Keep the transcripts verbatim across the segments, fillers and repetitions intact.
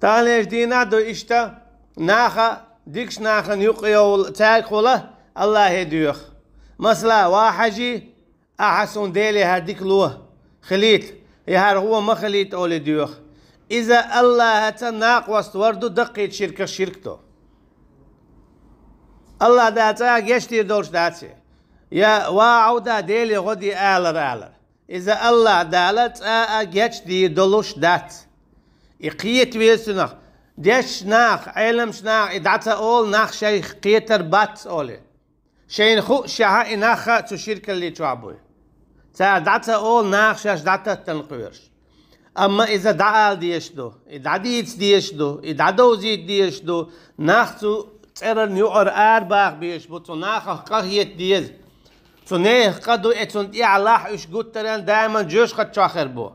Таханлерчу дийнахь а ду иштта, наха дикачу нахана юкъа йовла, цаьргахула Аллахье доьху. Масала, ва Хьажи, ахьа суна Деле хӀара дика ло, хилийта, я хӀара гӀо ма хилийта олий доьху. Иза Аллахьаца накъост вар ду, даккхийчу ширках ширк ду. Аллахь Дала цкъа а гечдийр долуш дац и. Я ва Ӏовда, Деле гӀо де алар алар. Иза Аллахь Дала цкъа а гечдийр долуш дац. И кхета веза цунах. Дешчу наха, Ӏеламчу наха и дӀа ца олу, нах шайх кхетар бац олий. Шайна хуъушехь а и нах а цу ширкалли чохь буй. Цара дӀа ца олу, наха шаьш дӀататтана кхоьруш. Амма иза дӀаала дезаш ду, и дӀадийца дезаш ду, и дӀадовзийта дезаш ду, нах цу цӀеран юкъара арабаха безаш бу, цу нахах къахета деза. Цу нехан къа ду, и цунна тӀехь лахь уьш гуттаренна даиман жоьжахати чохь хир бу.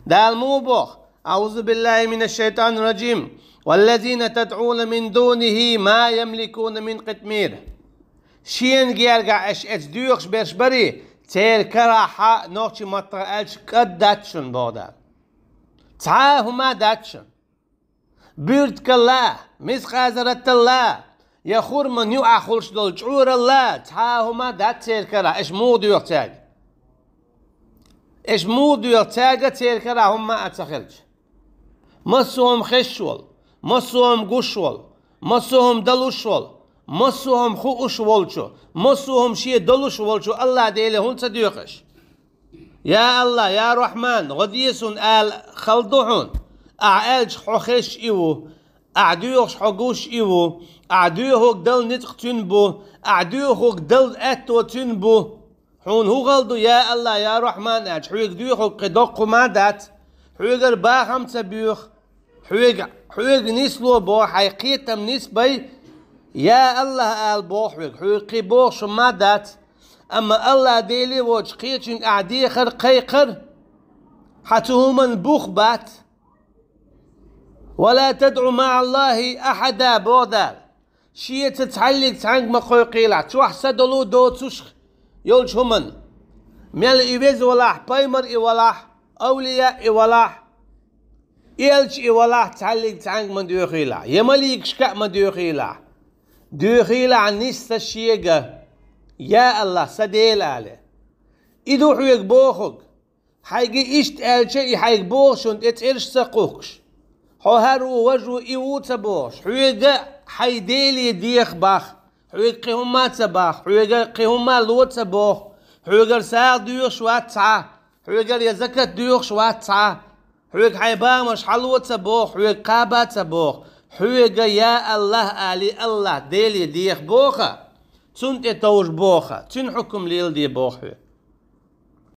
Дала муха боху: «АӀузу биллахӀи минаш шайтӀанир ражим. Валлазина тадӀуна мин дунихӀи ма ямликуна мин къитмир». Шена гергахь аша эца доьхуш берш барий, церан карахь, нохчийн маттахь аьлча, кӀад дац шуна, боху Дала. Цхьа а хӀума дац шуна. Буьртигал а, мискъал зарратал а, я хурман юкъахь хуьлуш долу чкъурал а, цхьа а хӀума дац церан карахь, аша муха доьху цаьрга? Аша муха доьху цаьрга, церан карахь хӀумма а ца хилча? Массо а хӀума хезаш волу, массо а хӀума гуш волу, массо а хӀума далуш волу, массо а хӀума хууш волчу, массо а хӀума шен долуш волчу Аллахь Деле хӀунда ца доьху аша? Я Аллахь, я Рахьман, гӀо де суна ала хала ду хьуна. Ахьа аьлча, хьо хезаш и ву, ахьа доьхуш, хьо гуш и ву, ахьа доьхург дала ницкъ цуьнан бу, ахьа доьхург дала аьтто цуьнан бу. Хьуна хӀун хала ду, я Аллахь, я Рахьман, аьлча, хьоьга доьхург кхин доккха хӀума дац. Хьоьгара бахам ца боьху, хьоьга, хьоьга нисло боху, хьайн кхетам нисбай, я Аллахь, ала боху хьоьга, хьоьга кхин бохуш хӀума дац. Амма Аллахь Деле воцуш кхечуьнга ахьа дехар, кхайкхар, хьан цу хӀуманна бух бац. «Ва ла тадӀу маӀаллахӀи ахьада», боху Дала. Шеца цхьаьллиг цхьаьнга ма кхойкхийлахь, чохь са долу доцуш йолчу хӀуманна. Мел и веза валахь, пайхамар и валахь, авлия и валахь, элча и валахь, цхьаьллиг цхьаьнга ма доьхийлахь, я маликашка а ма доьхийлахь. Доьхийлахь нисса шега, я Аллахь, сан Дела, але. И ду хьоьга бохург. Хьайга иштта аьлча, и хьайга боху шуна тӀе цӀераш ца кхухкуш. Хьо хӀара ву, важа ву, и ву ца бохуш. Хьоьга хьайн Деле деха боху. Хьоьга кхин хӀумма ца боху. Хьоьга кхин хӀумма ло ца боху. Хьоьгара сагӀа доьхуш вац цхьа. Хьоьгара я закат доьхуш вац цхьа. Хьоьга хьайн бахамаш хьало ца боху. Хьоьга кхаба ца боху. Хьоьга, я Аллахь, али, Аллахь Деле деха боху. Цунна тӀе товжа боху. Цуьнан хьукам леладе боху хьоьга.